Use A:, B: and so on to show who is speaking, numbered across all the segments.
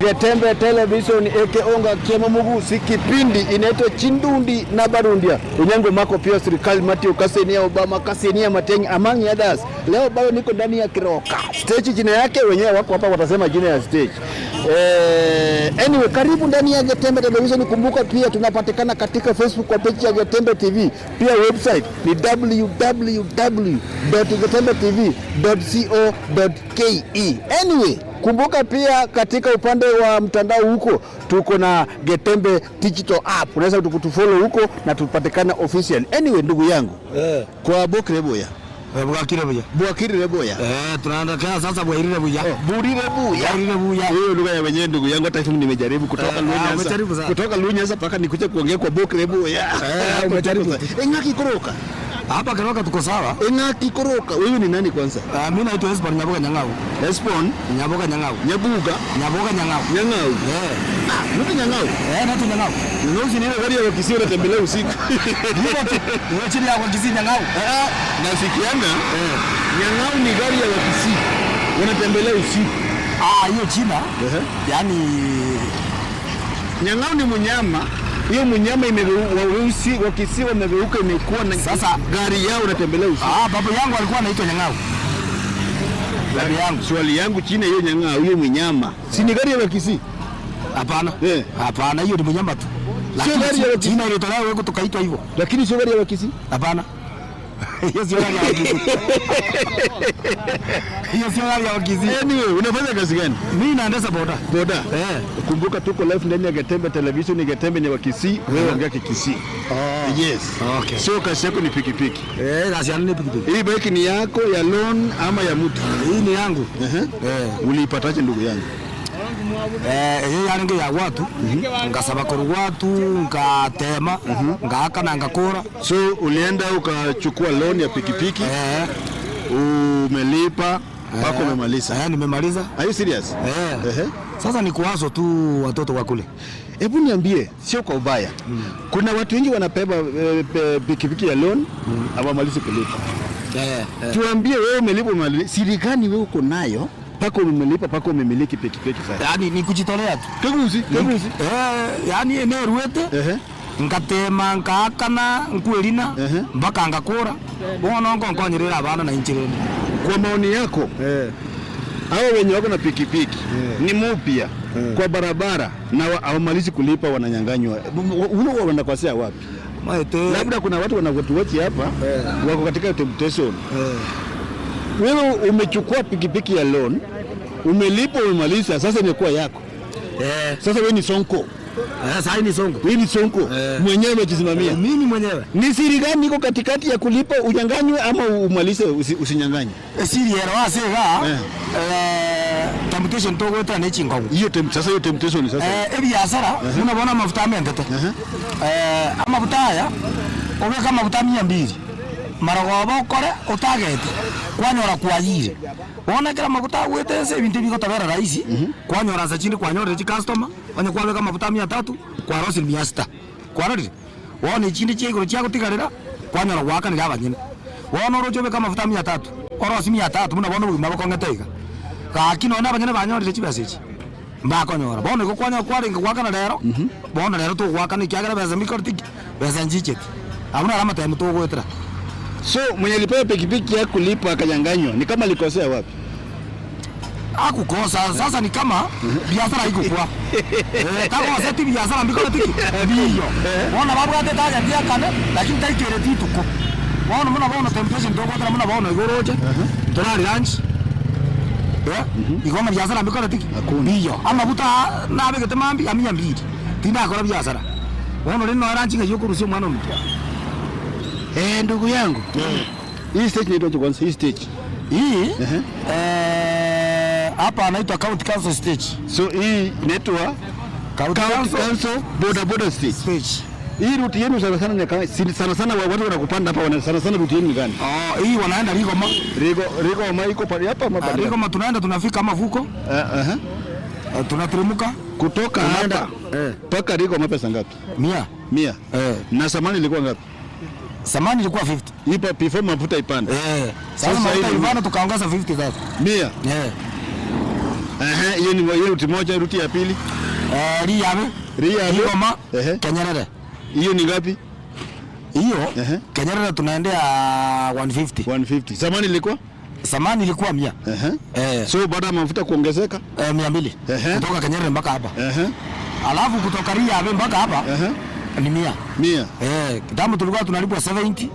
A: Getembe Television eke onga kiemo mugusi kipindi inaitwa Chindundi na Barundia. Unyango mako pia serikali Matthew Kasenia Obama Kasenia Matengi among others. Leo bado niko ndani ya Kiroka. Stage jina yake wenyewe wako hapa watasema jina ya stage. Anyway, karibu ndani ya Getembe Television. Kumbuka pia tunapatikana katika Facebook kwa page ya Getembe TV. Pia website ni www.getembetv.co.ke. Anyway, kumbuka pia katika upande wa mtandao huko tuko na Getembe Digital App. Unaweza kutufollow huko na tupatikana official. Anyway, ndugu yangu kwa Bokre Boya.
B: Bwakire buya.
A: Bwakire Boya.
B: Tunaanza sasa bwairire buya.
A: Burire Buya.
B: Bwairire buya.
A: Hiyo lugha ya wenyewe ndugu yangu, hata mimi nimejaribu kutoka Luo Nyanza.
B: Umejaribu sana.
A: Kutoka Luo Nyanza mpaka nikuje kuongea kwa Bokre Boya.
B: Umejaribu.
A: Engaki koroka.
B: Hapa Kiroka tuko sawa.
A: Engaki koroka. Wewe ni nani kwanza?
B: Mimi naitwa Esbon Nyaboga Nyang'au.
A: Esbon
B: Nyaboga Nyang'au.
A: Nyabuga
B: Nyaboga Nyang'au.
A: Nyang'au.
B: Eh.
A: Mtu Nyang'au.
B: Naitwa Nyang'au.
A: Nyang'au si ni ile gari ya Kisii unatembelea usiku.
B: Hivyo tu. Hiyo chini ya kwa Kisii Nyang'au.
A: Nasikianga Nyang'au ni gari ya Wakisii wanatembelea usiku.
B: Hiyo China. Yaani
A: Nyang'au ni mnyama. Hiyo mnyama weusi Wakisii wamegeuka imekuwa na
B: Sasa-
A: gari yao unatembelea usiku.
B: Babu yangu alikuwa anaitwa Nyang'au. Babu yangu.
A: Swali yangu chini hiyo Nyang'au hiyo mnyama. Si ni gari ya Wakisii?
B: Hapana. Hapana, hiyo ni mnyama tu.
A: Sio gari ya Wakisii.
B: China ilitolewa huko tukaitwa hivyo.
A: Lakini sio gari ya Wakisii.
B: Hapana. Hiyo sio gari ya Wakisii. Hiyo sio gari ya Wakisii.
A: Anyway, unafanya kazi gani?
B: Mimi naendesha boda.
A: Boda.
B: Eh.
A: Kumbuka tuko live ndani ya Getembe Television. Getembe ni Wakisii, wewe ongea Kikisii. Yes.
B: Okay.
A: Sio kazi yako ni pikipiki.
B: Kazi yangu ni pikipiki.
A: Hii bike ni yako ya loan ama ya mtu?
B: Hii ni yangu.
A: Uliipataje ndugu yangu?
B: Hii yangu ya watu. Ngasaba kwa watu, ngatema, ngaaka na ngakura.
A: So ulienda ukachukua loan ya pikipiki, umelipa mpaka umemaliza.
B: Nimemaliza.
A: Are you serious?
B: Sasa ni kuwazo tu watoto wa kule.
A: Hebu niambie, sio kwa ubaya. Kuna watu wengi wanabeba pikipiki ya loan hawamalizi kulipa. Tuambie wewe umelipa umemaliza. Siri gani wewe uko nayo mpaka umelipa mpaka umemiliki pikipiki sasa?
B: Yaani ni kujitolea tu.
A: Keguzi, keguzi.
B: Yaani eneo ruete. Ngatema ngaakana nkwelina mpaka ngakura bono ngonkonyerera abana na inchireni.
A: Kwa maoni yako hao wenye wako na pikipiki ni mupya kwa barabara na hawamalizi kulipa wananyang'anywa. Uno wanakosea wapi?
B: Maete.
A: Labda kuna watu wanatuwatch hapa wako katika temptation. Wewe umechukua pikipiki ya loan, umelipa, umemaliza, sasa imekuwa yako. Sasa wewe ni sonko.
B: Sasa ni sonko.
A: Wewe ni sonko. Mwenyewe umejisimamia.
B: Mimi mwenyewe.
A: Ni siri gani iko katikati ya kulipa unyang'anywe ama umalize usinyang'anywe?
B: Siri yero wasega. Temptation togweta ne chingongo.
A: Hiyo sasa hiyo temptation sasa.
B: Ebiasara unabona mafuta amendete. Amafuta haya ubeka mafuta 200. Marogoba ukore utagete kwanyora kwayire. Wona kila mafuta agwete ase ebintu bigotobera rahisi. Kwanyora ase chindi kwanyorire chi customer onye kwabeka mafuta 300 kwarosi 600. Kwarorire. Wona chindi chia igoro chiagotigarira kwanyora gwakanire abanyene. Wona oroche obeka mafuta 300 orosi 300 buna bono obogima bokong'ete iga. Gaki nonye abanyene banyorire chibesa echi. Mbakonyora. Bono igo kwanyora kwarenge gwakana rero. Bono rero togwakana ekiagera besa mikoreti besa nchicheti. Abuna ara amatemu togwetera.
A: So mwenye alipewa pikipiki ya kulipa akanyang'anywa ni kama alikosea wapi?
B: Hakukosa. Sasa ni kama biashara haikukua. Kama sasa biashara mbiko tiki. Biyo. Bona babwate taja dia kane lakini taikere tituko. Bona muna bona temptation ndogo muna bona igoroje. Tunali lunch. Igoma biashara mbiko tiki. Biyo. Amabuta nabegete mambi amia mbili. Tindakora biashara. Bona rino lunch ngayokurusia mwana omuntu.
A: Ndugu yangu. Hii stage inaitwa kwanza hii stage.
B: Hii hapa anaitwa County Council Stage.
A: So hii inaitwa
B: County
A: County Council Boda Boda Stage.
B: Stage.
A: Hii route yenu sana sana ni kama sana sana watu wanakupanda hapa wana sana sana route yenu ni gani?
B: Hii wanaenda Rigoma.
A: Rigoma iko pale hapa ama pale?
B: Rigoma tunaenda tunafika Mavuko. Tunateremka
A: Kutoka
B: Tunaenda.
A: hapa mpaka Rigoma pesa ngapi?
B: 100.
A: 100. Na samani ilikuwa ngapi?
B: Samani ilikuwa 50.
A: Ipa before mafuta ipande.
B: Sasa
A: Sasa
B: mafuta
A: hivi
B: ipande tukaongeza 50 sasa.
A: 100. Hiyo ni hiyo route moja, route ya pili?
B: Riabe.
A: Riabe.
B: Rigoma.
A: Ehe.
B: Kenyerere.
A: Hiyo ni ngapi?
B: Hiyo
A: Ehe.
B: Kenyerere tunaendea 150.
A: 150. Zamani ilikuwa?
B: Zamani ilikuwa 100.
A: Ehe.
B: Eh.
A: So baada ya mafuta kuongezeka?
B: 200.
A: Ehe.
B: Kutoka Kenyerere mpaka hapa.
A: Ehe.
B: Alafu kutoka Riabe mpaka hapa
A: Ehe.
B: ni 100.
A: 100.
B: Kitambo tulikuwa tunalipwa 70.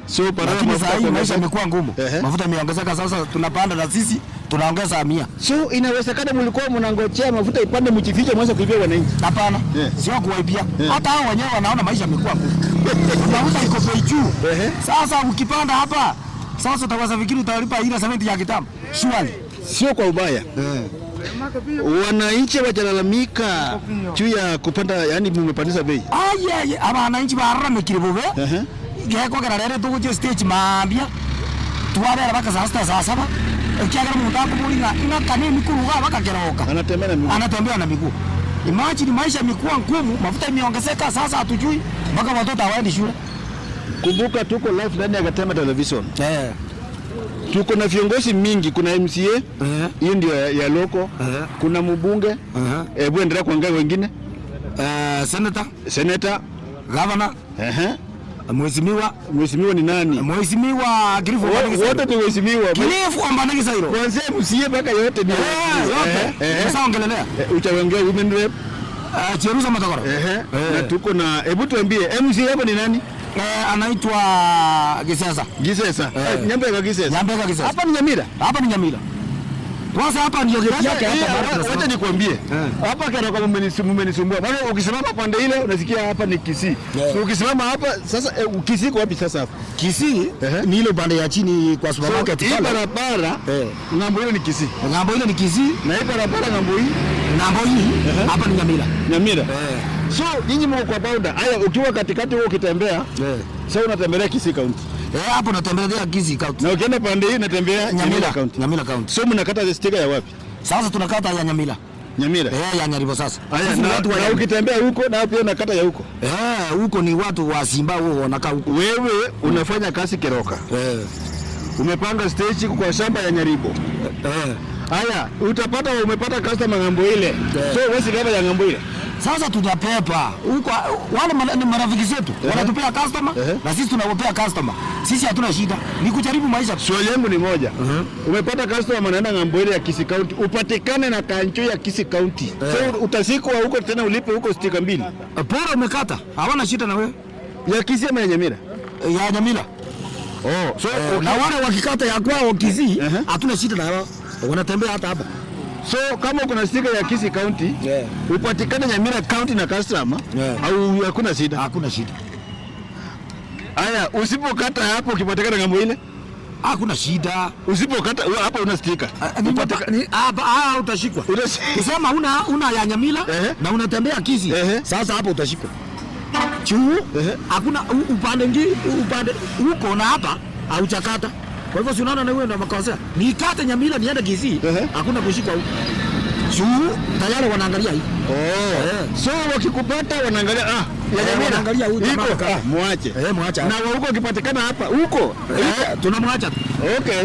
A: So baada ya
B: Lakini
A: mafuta
B: saa hii maisha
A: kuongezeka.
B: imekuwa ngumu.
A: Ehe.
B: Mafuta imeongezeka, sasa tunapanda na sisi tunaongeza 100.
A: So inawezekana mlikuwa mnangojea mafuta ipande mjifiche mwanze kuibia wananchi?
B: Hapana,
A: Yeah.
B: sio kuwaibia.
A: Yeah.
B: Hata hao wenyewe wanaona maisha yamekuwa ngumu. Mafuta iko bei juu.
A: Ehe.
B: Sasa ukipanda hapa, sasa utaweza fikiri utalipa ile 70 ya kitambo. Surely.
A: Sio kwa ubaya. Wananchi wajalalamika juu ya kupanda, yani mmepandisha bei.
B: Aye, abananchi bararamikire bobe.
A: Ehe.
B: Gekogera rere tuguchie stage maambia twabera baka saa sita, saa saba, ekiagera omonto akobori ng'a ng'aka na emikuruga bakakeroka.
A: Anatembea na miguu.
B: Anatembea na miguu. Imagine, maisha imekuwa ngumu, mafuta imeongezeka, sasa hatujui mpaka watoto hawaendi shule.
A: Kumbuka tuko live ndani ya Gatema Television.
B: Eh.
A: Tuko na viongozi mingi, kuna MCA, hiyo ndio ya local,
B: Eh.
A: kuna mbunge.
B: Eh.
A: Hebu endelea kuongea wengine.
B: Senator,
A: Senator,
B: governor,
A: ehe.
B: mheshimiwa.
A: Mheshimiwa ni nani?
B: Mheshimiwa Kilifi Ombane Gisairo.
A: Wote ni waheshimiwa.
B: Kilifi Ombane Gisairo.
A: Kuanzia MCA mpaka yote ni
B: Yote.
A: Eh.
B: Nimeshaongelelea.
A: Utaongea women rep.
B: Cherusa Matokoro.
A: Ehe.
B: Eh.
A: Na tuko na, hebu tuambie MCA hapo ni nani?
B: Anaitwa Gisesa.
A: Gisesa.
B: Eh.
A: Nyambega Gisesa.
B: Nyambega Gisesa.
A: Hapa ni Nyamira.
B: Hapa ni Nyamira. Kwanza hapa ndio geti
A: Sasa
B: yake
A: hii,
B: hapa. Bado
A: wacha nikwambie. Hapa kana kama mmenisumbua. Maana ukisimama pande ile unasikia hapa ni Kisii.
B: Yeah.
A: So ukisimama hapa sasa, Kisii iko wapi sasa hapa?
B: Kisii
A: Ehe.
B: ni ile upande ya chini kwa
A: So
B: supermarket
A: hii
B: pale.
A: barabara
B: Eh.
A: ng'ambo ile ni Kisii.
B: Ng'ambo ile ni Kisii,
A: Na hii barabara ng'ambo hii
B: ng'ambo hii hapa ni Nyamira.
A: Nyamira.
B: Eh.
A: So nyinyi mko kwa bounder. Haya, ukiwa katikati huko ukitembea,
B: Eh.
A: sasa unatembelea Kisii County.
B: Hapo natembelea Kisii County.
A: Na ukienda pande hii unatembea Nyamira
B: Nyamira
A: County.
B: Nyamira County.
A: So mnakata sticker ya wapi?
B: Sasa tunakata ya Nyamira.
A: Nyamira.
B: Ya Nyaribo sasa.
A: Haya,
B: Sisi ni
A: na,
B: watu wa
A: na
B: Nyamira.
A: ukitembea huko na pia unakata ya huko.
B: Huko ni watu wa Simba huo wanakaa huko.
A: Wewe unafanya kazi Keroka.
B: Eh.
A: Umepanga stage kwa shamba ya Nyaribo.
B: Eh.
A: Haya, utapata umepata customer ng'ambo ile.
B: Eh.
A: So wewe si ya ng'ambo ile.
B: Sasa tutapepa huko, wale ni marafiki zetu wanatupea customer
A: Ehe.
B: na sisi tunawapea customer. Sisi hatuna shida, ni kujaribu maisha.
A: Swali yangu ni moja. Umepata customer anaenda ng'ambo ile ya Kisii County, upatikane na kancho ya Kisii County.
B: Eh.
A: So utasikwa huko tena ulipe huko sticker mbili.
B: Bora umekata, hawana shida na wewe.
A: Ya Kisii ama ya Nyamira?
B: Ya Nyamira.
A: Oh, so
B: Na wale wakikata ya kwao Kisii,
A: Ehe.
B: hatuna shida na wao. Wanatembea hata hapa.
A: So kama uko na sticker ya Kisii County,
B: Yeah.
A: upatikane Nyamira County na customer,
B: Yeah.
A: au hakuna shida.
B: Hakuna shida.
A: Haya, usipokata hapo ukipatikana ng'ambo ile,
B: Hakuna shida.
A: usipokata hapa una sticker.
B: Hapa utashikwa. Kusema una ya Nyamira
A: Ehe.
B: na unatembea Kisii.
A: Ehe.
B: Sasa hapo utashikwa. Juu
A: Ehe.
B: hakuna upande ngi upande huko na hapa haujakata. Kwa hivyo si unaona na wewe ndio makosea. Nikate Nyamira niende Kisii,
A: Ehe.
B: hakuna kushikwa huko. Juu tayari wanaangalia hii.
A: Oh.
B: Eh.
A: So wakikupata wanaangalia ya Nyamira.
B: Wanaangalia huyu jamaa
A: Iko
B: kaka.
A: muache.
B: Muache.
A: Na wa huko ukipatikana hapa huko.
B: Tunamwacha.
A: Okay.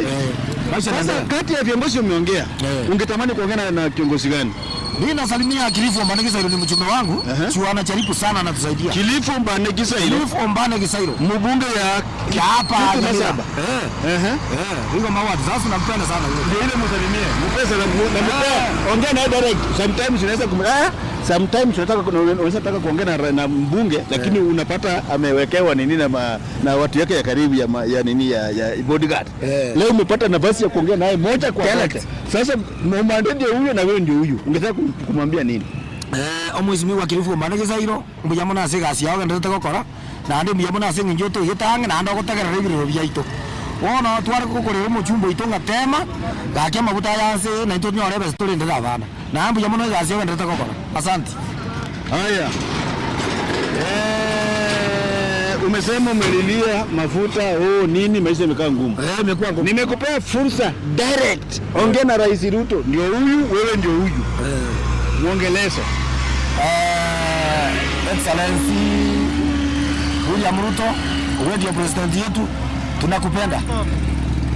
B: Maisha
A: Sasa
B: yanaendelea.
A: kati ya viongozi umeongea,
B: Eh.
A: ungetamani kuongea na kiongozi gani?
B: Mimi nasalimia Kilifi Ombane Gisairo, ni mjumbe wangu.
A: Ehe.
B: Juu anajaribu sana, anatusaidia.
A: Kilifi Ombane Gisairo,
B: Kilifi Ombane Gisairo.
A: mbunge ya
B: Ya hapa
A: Kitu na
B: Nyamira.
A: saba.
B: Eh.
A: Ehe.
B: Huko Mawati. Sasa nampenda sana yule.
A: Ndio ile msalimie. Mpe salamu na mpe. Ongea naye direct. Sometimes unaweza sometimes unaweza taka kuongea na mbunge lakini unapata amewekewa nini na watu yake ya karibu ya nini ya bodyguard.
B: Eh.
A: Leo umepata nafasi ya kuongea naye moja kwa
B: Direct.
A: moja. Sasa mwambie ndio huyo na wewe ndio huyu. Ungetaka kumwambia nini?
B: Omweshimiwa Kilifi Ombane Gisairo mbuya mono ase egasi yao ogenderete gokora naende mbuya mono ase eng'encho otoigete ang'e naende ogotegerera ebirero biaito bono tware gokorera omochumba oito ng'a tema gaki amaguta aya ase naintwe tonyore ebesa torendere abana naende mbuya mono egasi ogenderete gokora, asanti.
A: Haya. Umesema umelilia mafuta, oh, nini, maisha imekaa ngumu.
B: Imekuwa ngumu.
A: Nimekupea fursa direct. Ongea na Rais Ruto. Ndio huyu, wewe ndio huyu. Muongeleshe.
B: Excellency William Ruto, wewe ndio president yetu, tunakupenda.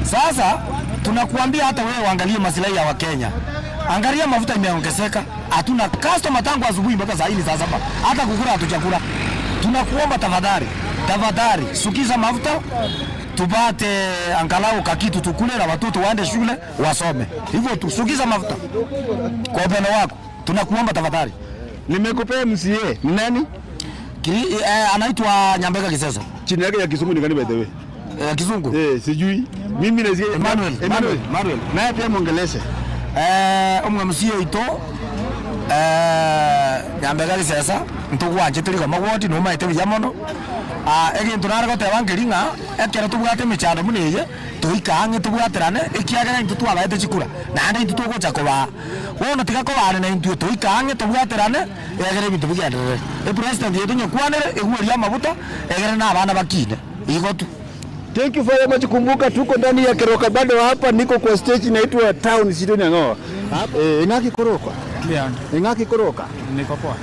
B: Sasa tunakuambia hata wewe uangalie maslahi ya Wakenya. Angalia mafuta imeongezeka, hatuna customer tangu asubuhi mpaka saa hii ni saa 7, hata kukula hatujakula. Tunakuomba tafadhali, tafadhali sukisha mafuta tupate angalau kakitu tukule na watoto waende shule wasome. Hivyo tu, sukisha mafuta kwa upendo wako, tunakuomba tafadhali.
A: Nimekupea MCA. Ni nani?
B: Anaitwa Nyambeka Kisesa.
A: Chini yake ya Kizungu ni gani by the way?
B: Kizungu.
A: Sijui. Mimi nasikia
B: Emmanuel,
A: Emmanuel.
B: Emmanuel.
A: Naye pia muongeleshe.
B: Omwe MCA ito Nyambeka Kisesa ntugwanje turi komagwoti numaite buya mono. Egintu nare goteba nkeri ng'a ekero tobwate emechando buna eye toika ang'e tobwaterane ekiagera intwe twabaete chikura naende intwe togocha kobaa bono tiga kobare na intwe toika ang'e tobwaterane egere ebinto bigenderere. Epresident yetu nyekwanere egweria amabuta egere na abana bakine igo tu.
A: Thank you very much. Kumbuka tuko ndani ya Keroka bado hapa niko kwa stage inaitwa Town City Nyangoa. Ing'aki koroka.
C: Clear.
A: Ing'aki koroka.
C: Niko poa.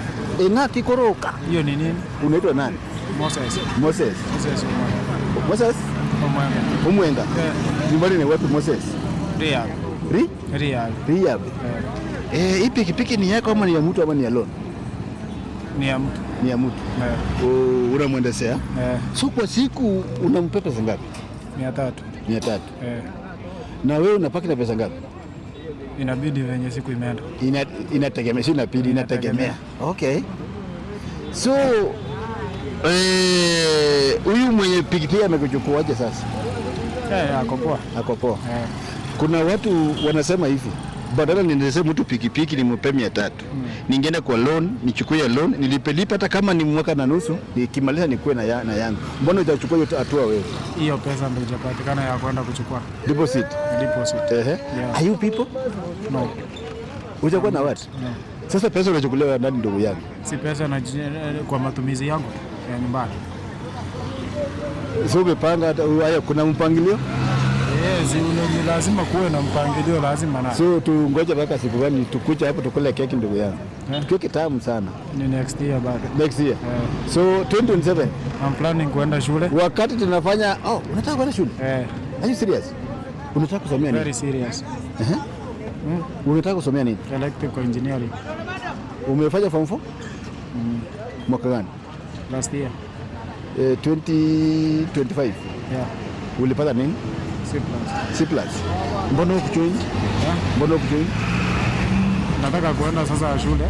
A: Ing'aki koroka.
C: Hiyo ni nini?
A: Unaitwa nani?
C: Moses.
A: Moses.
C: Moses Omwenga.
A: Moses
C: Omwenga.
A: Omwenga.
C: Eh,
A: Nyumbani ni wapi Moses?
C: Riyadh.
A: Ri?
C: Riyadh.
A: Riyadh.
C: Eh,
A: Hii pikipiki ni yako ama ni ya mtu ama ni ya loan?
C: ni ya mtu.
A: Ni ya mtu.
C: Eh,
A: Unamwendesea?
C: eh,
A: So kwa siku unampa pesa ngapi?
C: 300.
A: 300.
C: Eh,
A: Na wewe unapaki na pesa ngapi?
C: inabidi venye siku imeenda.
A: Inategemea, si inabidi, inategemea. Okay. So huyu mwenye pikipiki amekuchukuaje sasa?
C: Eh, ako poa.
A: Ako poa.
C: Eh,
A: Kuna watu wanasema hivi, badala niendeshe mtu pikipiki nimpe 300, ningeenda kwa loan nichukue loan nilipelipa, hata kama ni mwaka na nusu, nikimaliza nikuwe na yangu. Mbona hujachukua hiyo hatua wewe?
C: hiyo pesa ndio ijapatikana ya kwenda kuchukua
A: Deposit.
C: deposit.
A: Ehe.
C: Yeah.
A: Are you people?
C: No.
A: Hujakuwa na watu?
C: No.
A: Sasa pesa unachukuliwa nani ndugu yangu?
C: Si pesa na kwa matumizi yangu ya nyumbani.
A: So umepanga hata haya, kuna mpangilio?
C: Yes, ni lazima kuwe na mpangilio, lazima na.
A: So tungoje mpaka siku gani tukuja hapo tukule keki ndugu yangu?
C: Eh.
A: Keki tamu sana.
C: Ni next year bado.
A: Next year.
C: Eh,
A: So 2027
C: I'm planning kuenda shule.
A: wakati tunafanya, oh, unataka kwenda shule?
C: Eh,
A: Are you serious? Unataka kusomea nini?
C: very serious.
A: Unataka kusomea nini?
C: Electrical engineering
A: Umefanya form 4? Mwaka gani?
C: last year.
A: 2025.
C: Yeah,
A: Ulipata nini?
C: C plus.
A: C plus. Mbona hukujoin?
C: Yeah.
A: Mbona hukujoin?
C: Nataka kuenda sasa shule.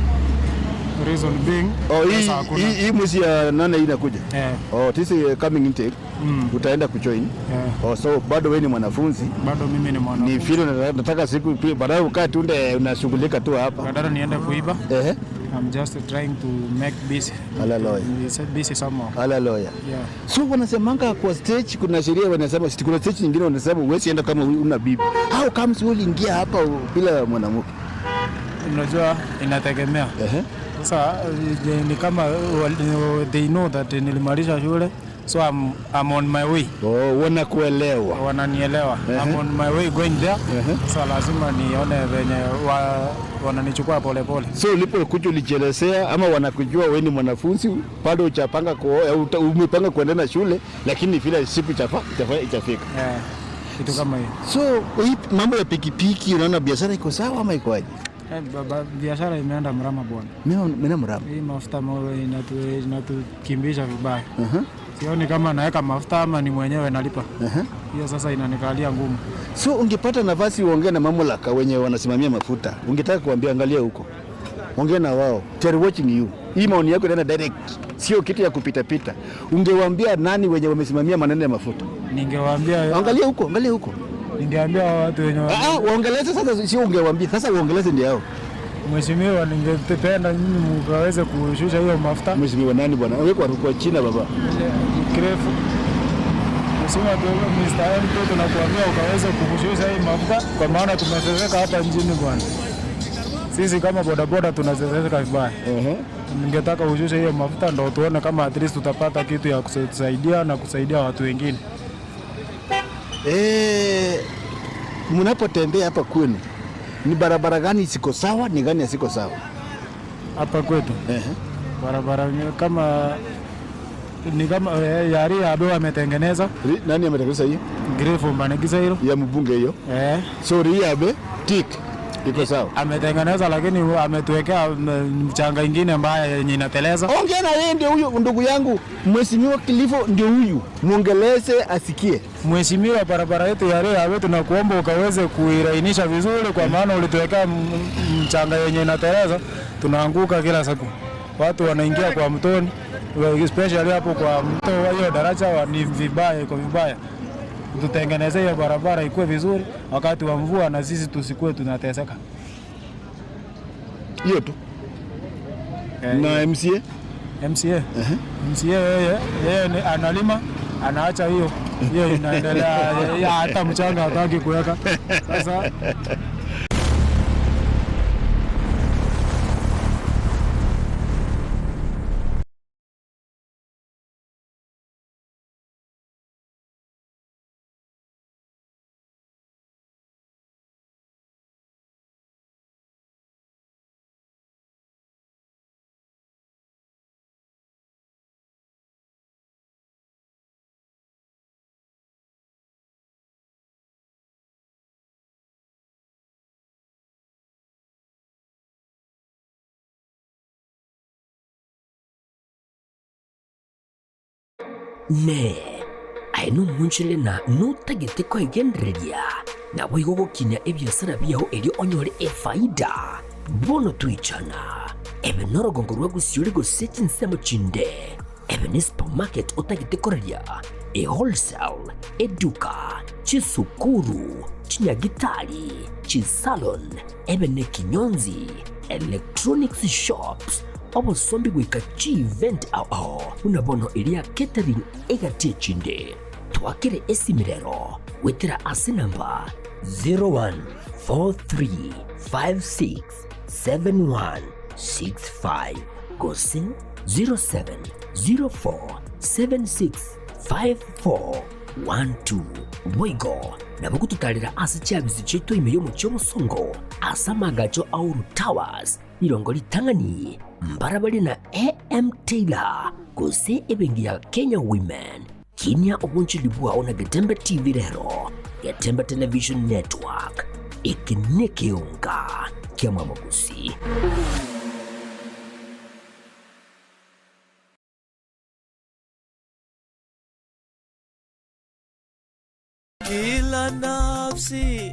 C: Reason being,
A: Oh, hii
C: pesa hakuna.
A: hii mwezi ya 8 hii inakuja.
C: Eh,
A: Oh, this is coming intake. Utaenda kujoin.
C: eh,
A: Oh, so bado wewe ni mwanafunzi.
C: bado mimi ni
A: Ni
C: mwanafunzi.
A: vile nataka siku pia baadaye ukae tunde unashughulika tu hapa.
C: Badala niende kuiba,
A: Ehe.
C: I'm just trying to make busy.
A: Hallelujah.
C: Busy somehow.
A: Hallelujah.
C: Yeah.
A: So wanasemanga kwa stage kuna sheria wanasema, kuna stage nyingine wanasema huwezi enda kama una bibi. How comes wewe uliingia hapa bila mwanamke?
C: Unajua inategemea.
A: Ehe.
C: Sasa ni kama they know that nilimalisha shule so I'm on my way.
A: Oh, wanakuelewa.
C: Wananielewa. I'm on my way going there. Sasa lazima nione venye wananichukua polepole.
A: So ulipokuja ulijielezea ama wanakujua wewe ni mwanafunzi bado hujapanga kuoa, umepanga kuendelea na shule lakini vile siku itafika.
C: Yeah. Kitu kama hiyo.
A: So hii mambo ya pikipiki unaona biashara iko sawa ama iko aje?
C: Baba, biashara imeenda mrama bwana.
A: Mimi mrama.
C: Hii mafuta inatukimbisha vibaya. Sioni kama naweka mafuta ama ni mwenyewe nalipa. Hiyo sasa inanikalia ngumu.
A: So ungepata nafasi uongee na mamlaka wenye wanasimamia mafuta, ungetaka kuambia angalia huko, ongea na wao, they are watching you. Hii maoni yako inaenda direct, sio kitu ya kupita pita. Ungewaambia nani wenye wamesimamia maneno ya mafuta?
C: Ningewaambia,
A: Angalia huko, angalia huko.
C: ningeambia watu wenye
A: Waongeleze sasa, sio ungewaambia. Sasa waongeleze ndio hao.
C: Mheshimiwa, ningependa nyinyi mkaweze kushusha hiyo mafuta.
A: Mheshimiwa nani bwana? Wewe kwa China baba.
C: Kirefu. Mheshimiwa Mr. MP tunakuambia ukaweze kushusha hii mafuta kwa maana tumeteseka hapa nchini bwana. Sisi kama bodaboda tunateseka vibaya. Ningetaka ushushe hiyo mafuta ndo tuone kama at least tutapata kitu ya kusaidia na kusaidia watu wengine.
A: Mnapotembea hapa kwenu ni barabara gani ziko sawa, ni gani haziko sawa?
C: Hapa kwetu barabara kama ni kama yari abe wametengeneza.
A: Nani ametengeneza hiyo?
C: Grefu Mbanegisa hilo.
A: Ya mbunge hiyo. So Riabe tick. Iko sawa.
C: Ametengeneza lakini ametuwekea mchanga ingine mbaya yenye inateleza.
A: Ongea na yeye, ndio huyo ndugu yangu Mheshimiwa Kilifo, ndio huyu, muongeleze asikie.
C: Mheshimiwa, barabara yetu ya leo tunakuomba ukaweze kuirainisha vizuri, kwa maana ulituwekea mchanga yenye inateleza, tunaanguka kila siku, watu wanaingia kwa mtoni, especially hapo kwa mto wa hiyo daraja ni vibaya, iko vibaya. Tutengeneze hiyo barabara ikuwe vizuri wakati wa mvua, na sisi tusikuwe tunateseka.
A: Hiyo tu. Na MCA?
C: MCA. MCA yeye ni analima, anaacha hiyo hiyo inaendelea, hata mchanga hataki kuweka. Sasa
D: Ne aye nomonchire na notagete koigendereria nabo igo gokinya ebiasara biao erio onyore efaida bono twichana ebe norogongo rwa gosiore gose chinsemo chinde ebe ni supermarket otagete koreria e wholesale eduka chisukuru chinyagitari chisalon ebe ne kinyonzi electronics shops obosombi goika chi-event ao buna bono eria catering egatie chinde twakire esimirero wetera ase namba 0143567165 gose 0704765412 bwigo nabo gututarira ase chiabisi chiaito ime yomochi omosongo ase amagacho Auru Towers irongo ritang'ani mbarabari na AM Taylor gose ebenki ya Kenya Women kinya obonchili bwao na Getembe TV rero Getembe Television Network iki ni kiunga kia Mwamogusi.
E: Kila nafsi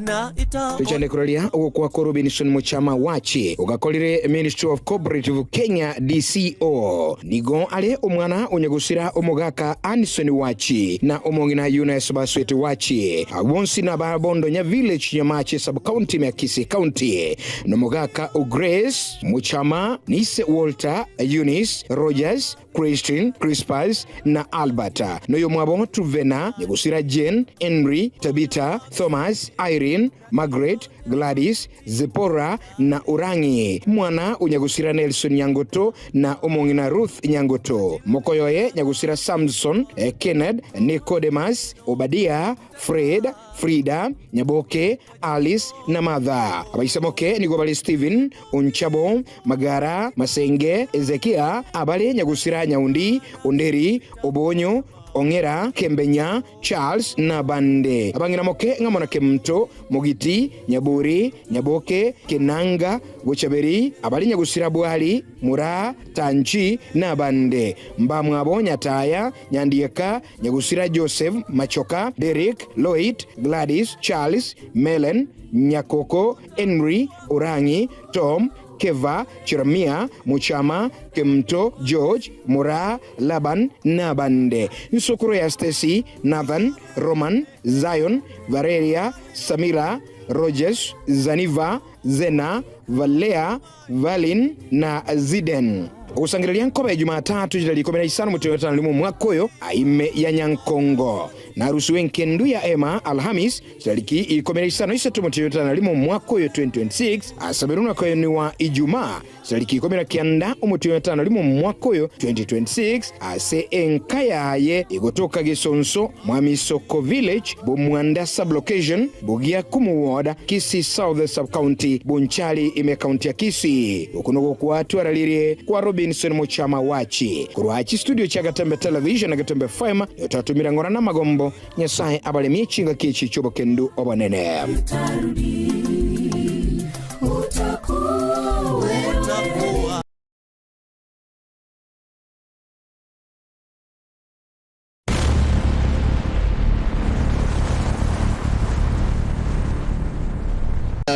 E: na ita
F: tuchanekuraria ugukwako Robinson Muchama wachi ugakorire Ministry of Cooperative Kenya DCO nigo ale omwana onyegusira omogaka Anison wachi na omong'ina Eunice Basweti wachi abonsi na babondonya village Nyamache sub county ya Kisii County nomogaka Grace Muchama Nise Walter Eunice Rogers Christine Crispas na Albert noyo mwabo Truvena nyegusira Jane Henry Tabita Thomas Irene Margaret Gladys Zipora na Urangi mwana unyagusira Nelson Nyangoto na omong'ina Ruth Nyangoto mokoyoye nyagusira Samson Kenneth Nicodemus Obadia Fred Frida Nyaboke Alice na Martha abaisamoke nigo bali Steven Unchabo Magara Masenge Ezekia abale nyagusira Nyaundi Onderi Obonyo Ongera Kembenya Charles na Bande abang'ina moke ng'amona Kemto Mogiti Nyaburi Nyaboke Kenanga Gochaberi abali nyagusira Bwali Mura Tanchi na Bande mbamwabo Nyataya Nyandieka nyagusira Joseph Machoka Derek Lloyd Gladys Charles Melen Nyakoko Henry Orangi Tom Keva Chiramia Muchama Kemto George Mura Laban na Bande Nsukuru ya Stacy Nathan Roman Zion Valeria Samira Rogers Zaniva Zena Valea Valin na Ziden okusangiralia nkoba ya Jumatatu jitali 15 mwezi wa 5 mwaka oyo aime ya Nyankongo na harusi wenkendu ya Emma Alhamis tariki 15 isatu mwezi wa 5 mwaka oyo 2026 asaberuna koyoniwa Ijumaa tariki 19 mwezi wa 5 mwaka oyo 2026 ase enkayaye igotoka Gisonso Mwamisoko Village Bumwanda sublocation Bugia Kumu Ward Kisii South Sub County Bunchali ime kaunti ya Kisii okunogo kwatwaralirie kwa Robinson Muchama wachi kurwachi studio cha Gatembe Television na Gatembe FM yotatumira ngora na magombo Nyasaye abalemie chinga kichi chobo kendu obonene.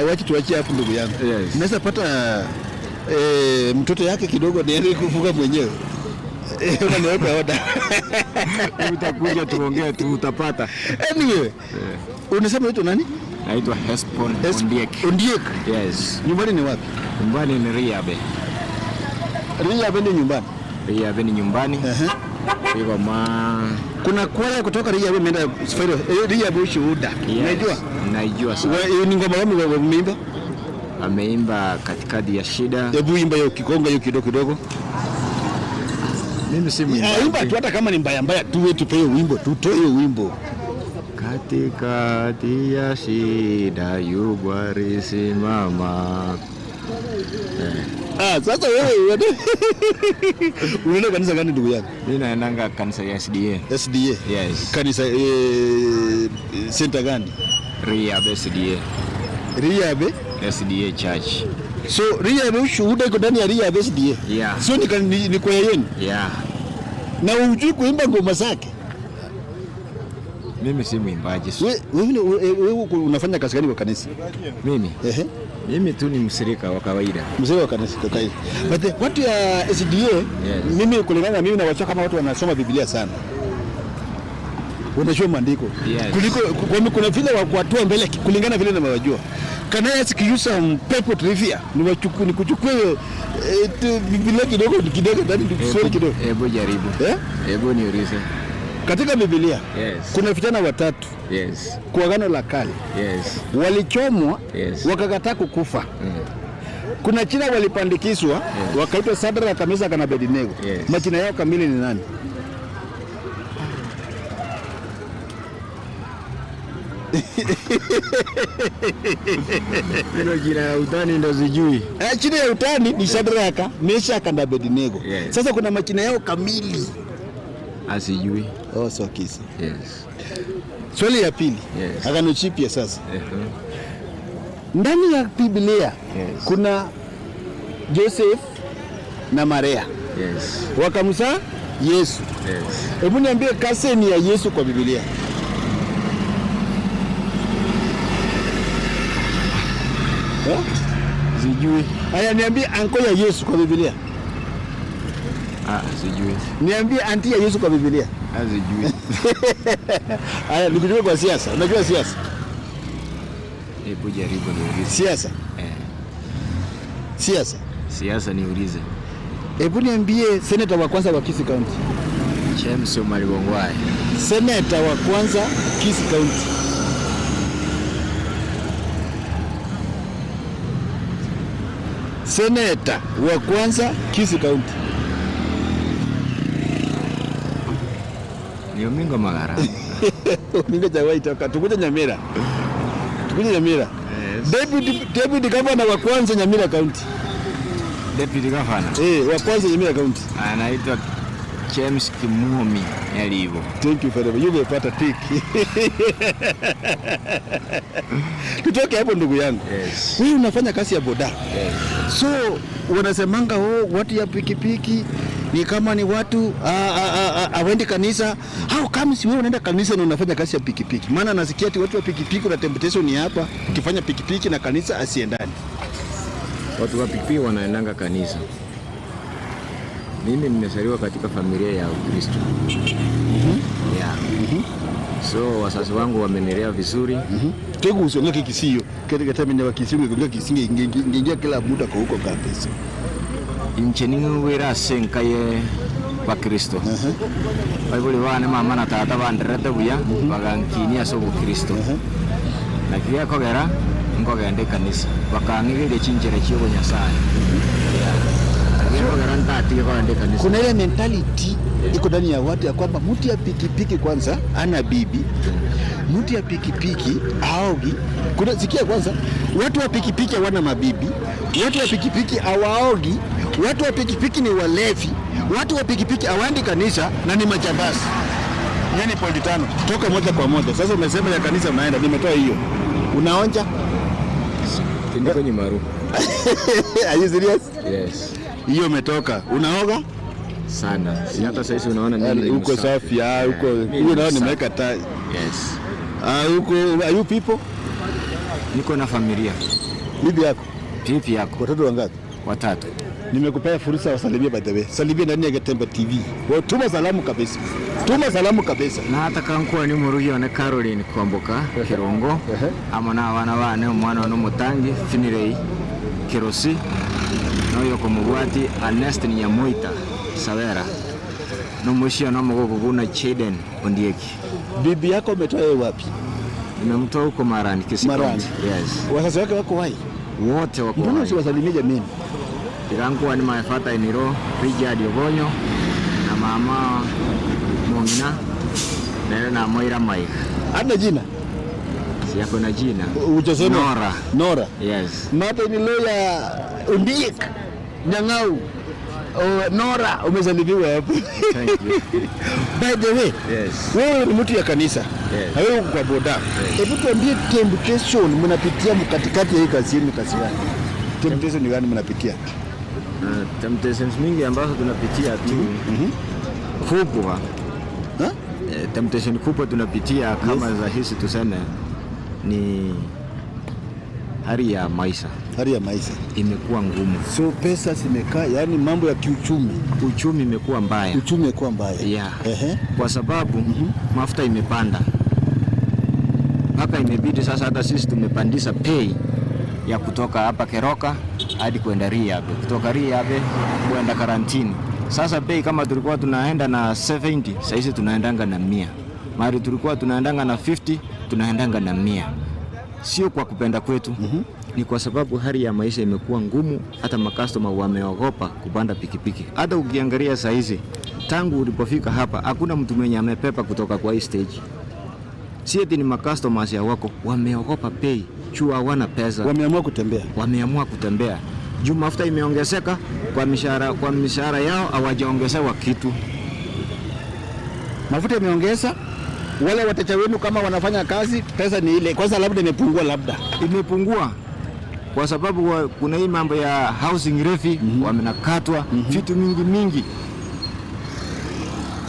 A: Wacha tuachie hapo ndugu yangu.
G: Yes.
A: Naweza pata mtoto yake kidogo niende kufuga mwenyewe. Unaniweka oda.
G: Utakuja tuongee tu utapata.
A: Anyway, unasema unaitwa nani?
G: Naitwa Hespon Ondiek.
A: Ondiek.
G: Yes.
A: Nyumbani ni wapi?
G: Nyumbani ni Riabe.
A: Riabe ndio nyumbani.
G: Riabe ni nyumbani. Iko ma
A: Kuna kwaya kutoka Riabe imeenda Sfairo. Riabe ushuhuda.
G: Yes.
A: Unajua?
G: Naijua sana.
A: Ni ngoma gani wameimba?
G: Ameimba katikati ya shida.
A: Hebu imba hiyo kikonga hiyo kidogo kidogo.
G: Mimi si mwimbaji.
A: Imba tu hata kama ni mbaya mbaya tu, wewe tupe hiyo wimbo, tutoe hiyo wimbo.
G: Katikati ya shida yupo alisimama.
A: Ah, sasa wewe unaenda kanisa gani ndugu yangu?
G: Mimi naendanga kanisa ya SDA.
A: SDA.
G: Yes.
A: Kanisa center gani?
G: Riabe SDA.
A: Riabe
G: SDA Church.
A: So Riabe ushuhuda iko ndani ya Riabe SDA.
G: Yeah.
A: Sio ni kwa yenu.
G: Yeah.
A: Na hujui kuimba ngoma zake.
G: Mimi si mwimbaji.
A: Wewe unafanya kazi gani kwa kanisa?
G: Mimi?
A: Ehe.
G: Mimi tu ni mshirika wa kawaida.
A: Mshirika wa kanisa kwa kawaida. But watu ya SDA, yes. Mimi kulingana na mimi na wacha kama watu wanasoma Biblia sana. Wanajua maandiko.
G: Yes.
A: Kuliko kuna vile wa kuwatua mbele kulingana vile na wajua. Can I ask you some people trivia? Nikuchukue Biblia kidogo kidogo ndani swali kidogo.
G: Hebu jaribu.
A: Eh?
G: Hebu niulize.
A: Katika Biblia,
G: yes.
A: Kuna vijana watatu.
G: Yes.
A: Kwa Agano la Kale.
G: Yes.
A: Walichomwa,
G: yes.
A: Wakakataa kukufa. Kuna jina walipandikizwa, yes. Wakaitwa Sadraka, Meshaki na Abednego.
G: Yes.
A: Majina yao kamili ni nani?
G: Hilo jina ya utani ndo sijui.
A: Jina ya utani ni Sadraka, Meshaki na Abednego.
G: Yes.
A: Sasa kuna majina yao kamili.
G: Asijui.
A: Oh, so kisi.
G: Yes.
A: Swali ya pili.
G: Yes.
A: Agano Jipya sasa. Ndani ya Biblia,
G: yes.
A: Kuna Joseph na Maria.
G: Yes.
A: Wakamzaa Yesu.
G: Yes.
A: Hebu niambie kaseni ya Yesu kwa Biblia.
G: Sijui.
A: Haya, niambie anko ya Yesu kwa Biblia.
G: Ah, sijui.
A: Niambie anti ya Yesu kwa Biblia.
G: Ah, sijui.
A: Haya, nikujue kwa siasa. Unajua siasa?
G: Hebu jaribu niulize.
A: Siasa? Siasa.
G: Siasa niulize.
A: Hebu niambie senator wa kwanza wa Kisii County.
G: James Omari Bongwae.
A: Senator wa kwanza Kisii County. Senator wa kwanza Kisii County.
G: Ni Omingo Magara.
A: Omingo jawahi toka. Tukuje Nyamira. Tukuje Nyamira.
G: Yes.
A: Deputy governor wa kwanza Nyamira County.
G: Deputy governor.
A: Wa kwanza Nyamira County.
G: Anaitwa James Kimuomi Nyalivo.
A: Thank you very much. Umepata tick. Tutoke hapo ndugu yangu.
G: Yes.
A: Wewe unafanya kazi ya boda.
G: Yes.
A: So wanasemanga watu ya pikipiki ni kama ni watu hawaendi kanisa. How comes wewe unaenda kanisa na unafanya kazi ya pikipiki? Maana nasikia ati watu wa pikipiki na temptation ni hapa, ukifanya pikipiki na kanisa asiendani.
G: Watu wa pikipiki wanaendanga kanisa. Mimi nimezaliwa katika familia ya Ukristo. Yeah. So wazazi wangu wamenilea vizuri.
A: Tegu usiongee Kisii. Katika time ya Kisii ungeongea Kisii ingeingia kila muda kwa huko kabisa.
G: Inche ningwira ase nkaye bakristo. Baibuli bane mama na tata banderete buya bagankinia ase obokristo. Na kiria kogera nkogenda ekanisa bakang'igeria chinchera chia obonyasaye. Kogera ntatige kogenda ekanisa.
A: Kuna ile mentality iko ndani ya watu ya kwamba mtu ya pikipiki kwanza ana bibi, mtu ya pikipiki haogi. Kuna sikia kwanza, watu wa pikipiki hawana mabibi, watu wa pikipiki hawaogi, watu wa pikipiki ni walevi, watu wa pikipiki hawaendi kanisa na ni majambazi. Yani pointi 5 toka moja kwa moja. Sasa umesema ya kanisa unaenda, nimetoa hiyo. Unaonja?
G: Niko nyumaru.
A: Are you serious?
G: Yes.
A: Hiyo umetoka. Unaoga?
G: Sana. Si hata sasa unaona mimi ni
A: Uko
G: msafi.
A: safi, uko.
G: Mimi
A: Hiyo
G: ni
A: nao
G: msafi.
A: nimeweka tai.
G: Yes.
A: Uko, are you people?
G: Niko na familia.
A: Bibi yako?
G: Bibi yako.
A: Watoto wangapi?
G: Watatu.
A: Nimekupea fursa wasalimie, by the way. Salimie ndani ya Getembe TV. Tuma salamu kabisa. Tuma salamu kabisa.
G: Na hata kankuwa ni murugi one Caroline Kwamboka Kirongo amo na abana bane omwana one omotangi Finirei Kirosi noyo komubwati Ernest Nyamoita Savera nomushia nomogoko kuna Chaden Ondieki.
A: Bibi yako umetoa yeye wapi?
G: Nimemtoa huko Marani, Kisii
A: Marani.
G: County. Yes.
A: Wazazi wake wako hai?
G: Wote wako
A: Mbona
G: hai.
A: usiwasalimie jameni?
G: Tirankuwa ni my father in law Richard Ogonyo na mama Mongina nere na Moira Mike.
A: Hana jina?
G: Siyako na jina.
A: Ujasema?
G: Nora.
A: Nora.
G: Yes.
A: Mata ni lawyer Ondiek Nyang'au. Oh, Nora umesalimiwa hapo.
G: Thank you.
A: By the way,
G: Yes.
A: wewe ni mtu ya kanisa.
G: Yes.
A: Na wewe uko kwa boda. Hebu tuambie temptation mnapitia mkatikati ya hii kazi yenu, kazi gani? Temptation ni gani mnapitia?
G: Temptations mingi ambazo tunapitia tu kubwa. Temptation kubwa tunapitia kama za hizi tuseme ni hali ya maisha.
A: Hali ya maisha
G: imekuwa ngumu.
A: So pesa zimekaa, yani mambo ya kiuchumi.
G: Uchumi imekuwa mbaya.
A: Uchumi imekuwa mbaya.
G: Yeah. Kwa sababu mafuta imepanda mpaka imebidi sasa hata sisi tumepandisha pay ya kutoka hapa Keroka hadi kwenda Riabe, kutoka Riabe kwenda Karantini. Sasa bei kama tulikuwa tunaenda na 70, sasa hizi tunaendanga na 100. Mara tulikuwa tunaendanga na 50, tunaendanga na 100. Sio kwa kupenda kwetu, ni kwa sababu hali ya maisha imekuwa ngumu, hata makastoma wameogopa kupanda pikipiki. Hata ukiangalia saa hizi tangu ulipofika hapa hakuna mtu mwenye amepepa kutoka kwa hii stage. Si eti ni makastomers ya wako wameogopa pay, juu hawana pesa.
A: Wameamua kutembea.
G: Wameamua kutembea. Juu mafuta imeongezeka kwa mishahara yao hawajaongezewa kitu.
A: Mafuta imeongeza, wale wateja wenu kama wanafanya kazi, pesa ni ile. Kwanza labda imepungua, labda
G: imepungua kwa sababu kuna hii mambo ya housing levy wamenakatwa vitu mingi mingi.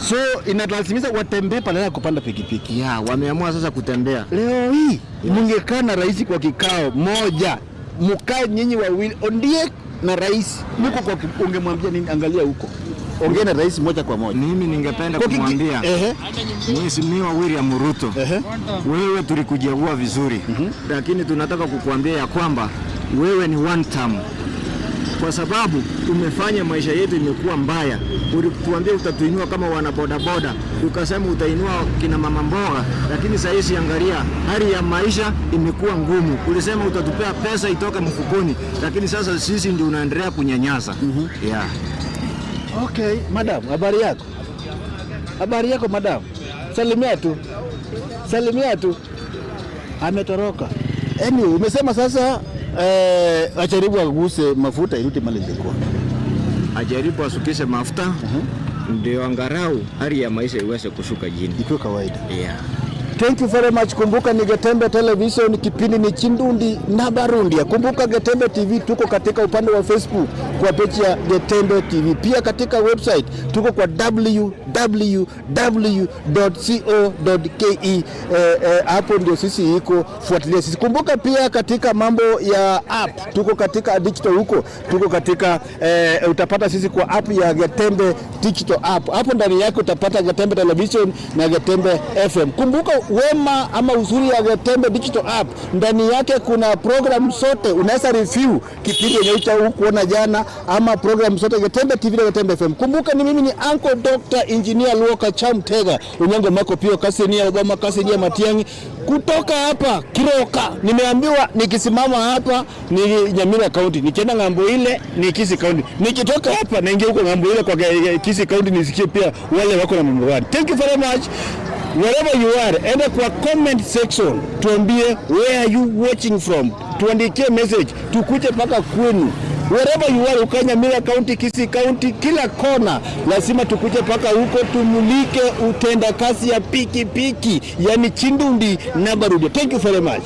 A: So inalazimisha watembee badala ya kupanda pikipiki.
G: Yeah, wameamua sasa kutembea.
A: Leo hii mungekaa na rais kwa kikao moja, mkae nyinyi wawili, Ondiek na rais, mko kwa ungemwambia nini? Angalia huko, ongea na rais moja kwa moja.
G: Mimi ningependa kumwambia Mheshimiwa William Ruto, wewe tulikuchagua vizuri, lakini tunataka kukuambia ya kwamba wewe ni one term, kwa sababu umefanya maisha yetu imekuwa mbaya. Ulituambia utatuinua kama wana bodaboda, ukasema utainua kina mama mboga, lakini saa hizi angalia hali ya maisha imekuwa ngumu. Ulisema utatupea pesa itoke mfukoni, lakini sasa sisi ndio unaendelea kunyanyasa. Yeah.
A: Okay, madam, habari yako? Habari yako madam? Salimia tu. Salimia tu. Ametoroka. Anyway, umesema sasa ajaribu aguse mafuta irudi mali ilikuwa.
G: Ajaribu asukishe mafuta ndio angalau hali ya maisha iweze kushuka chini.
A: Ikiwa kawaida.
G: Yeah.
A: Thank you very much. Kumbuka ni Getembe Television, kipindi ni Chindundi na Barundia. Kumbuka Getembe TV tuko katika upande wa Facebook kwa page ya Getembe TV. Pia katika website tuko kwa www.co.ke. Hapo ndio sisi iko, fuatilia sisi. Kumbuka pia katika mambo ya app tuko katika digital huko, tuko katika utapata sisi kwa app ya Getembe Digital app. Hapo ndani yake utapata Getembe Television na Getembe FM. Kumbuka wema ama uzuri ya Getembe Digital app, ndani yake kuna program zote, unaweza review kipindi yenye hukuona jana ama program zote Getembe TV na Getembe FM. Kumbuka ni mimi ni Uncle Dr. Engineer Luoka Chamtega, Unyango Mako Pio Kasinia Obama Kasinia Matiang'i kutoka hapa Kiroka. Nimeambiwa nikisimama hapa ni Nyamira County, nikienda ng'ambo ile ni Kisii County, nikitoka hapa naingia huko ng'ambo ile kwa Kisii County, nisikie pia wale wako na mambo gani. Thank you very much. Wherever you are, enda kwa comment section tuambie where are you watching from, tuandikie message, tukuje mpaka kwenu. Wherever you are, ukae Nyamira County, Kisii County, kila kona lazima tukuje mpaka huko tumulike utenda kazi ya pikipiki, yani Chindundi na Barudia. Thank you very much.